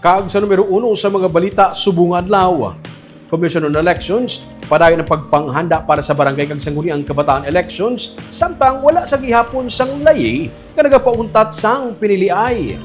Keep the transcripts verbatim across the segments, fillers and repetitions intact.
Kag sa numero uno sa mga balita subong nga adlaw, Commission on Elections, padayon ang pagpanghanda para sa barangay kag sangguniang kabataan elections, samtang wala sa gihapon sang layi nga nagapauntat sang piniliay.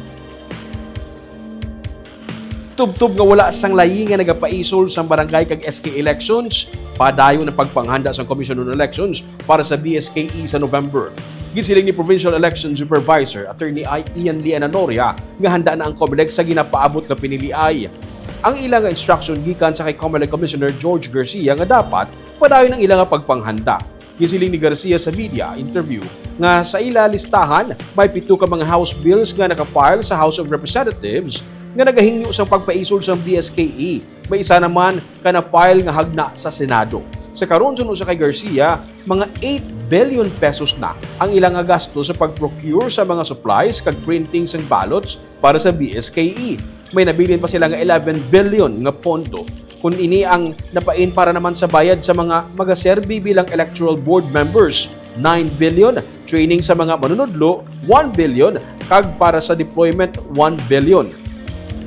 Tubtob nga wala sang layi nga nagapaisol sang barangay kag S K elections, padayon ang pagpanghanda sang Commission on Elections para sa B S K E sa November. Ginsiling ni Provincial Election Supervisor Attorney I- Ian Lee Ananoria nga handa na ang Comelec sa ginapaabot nga piniliay. Ang ila nga instruction gikan sa kay Comelec Commissioner George Garcia nga dapat padayon ang ila nga pagpanghanda. Gisiling ni Garcia sa media interview nga sa ila listahan may pito ka mga House bills nga naka-file sa House of Representatives nga nagahingyo sang pagpaisol sang B S K E. May isa naman ka na-file nga hagna sa Senado. Sa karon, suno sa kay Garcia, mga eight billion pesos na ang ila nga gasto sa pag-procure sa mga supplies kag printing sang ballots para sa B S K E. May nabilin pa sila nga eleven billion nga pondo. Kun ini ang napain para naman sa bayad sa mga magaserbi bilang electoral board members, nine billion, training sa mga manunudlo, one billion, kag para sa deployment, one billion.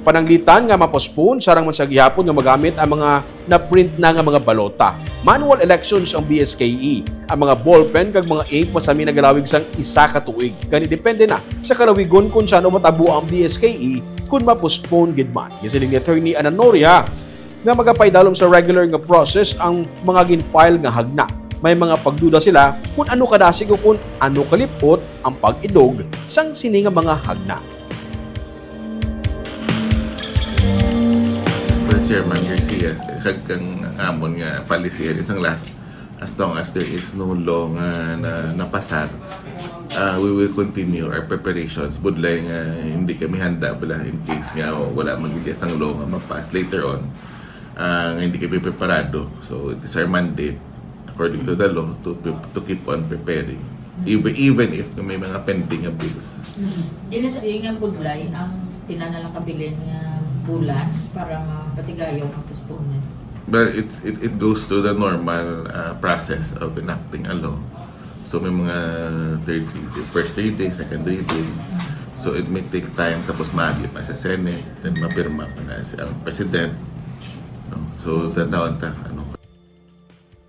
Pananglitan nga ma-postpone, sarang man sa gihapon nga magamit ang mga na-print na nga mga balota. Manual elections ang B S K E. Ang mga ballpen kag mga ink masami nagalawig sang isa ka tuig. Gani depende na sa kalawigon kung saan matabo ang B S K E kung ma-postpone gid man. Gisiling ni Attorney Ananoria nga magapaidalom sa regular nga process ang mga gin-file nga hagna. May mga pagduda sila kung ano kadasig o kung ano kalipot ang pag-idog sang sini nga mga hagna. Mister Chairman Garcia, kag kang amon nga policy isang last, as long as there is no law nga na, napasar, uh, we will continue our preparations. Budlay nga hindi kami handa bala in case nga wala man gid sang law nga mapas later on, uh, nga hindi kami preparado. So it is our mandate according to the law to to keep on preparing. Even, even if may mga pending nga bills. Dili sa nga budlay ang pinanalakabilin nga bulan para mapatigayon ang postponement. Well, it's, it, it goes through the normal uh, process of enacting a law. So may mga third reading, first reading, second reading. So it may take time, tapos maagi pa sa Senate, then mapirma pa na si ang President. No? So tanawan ta, ano,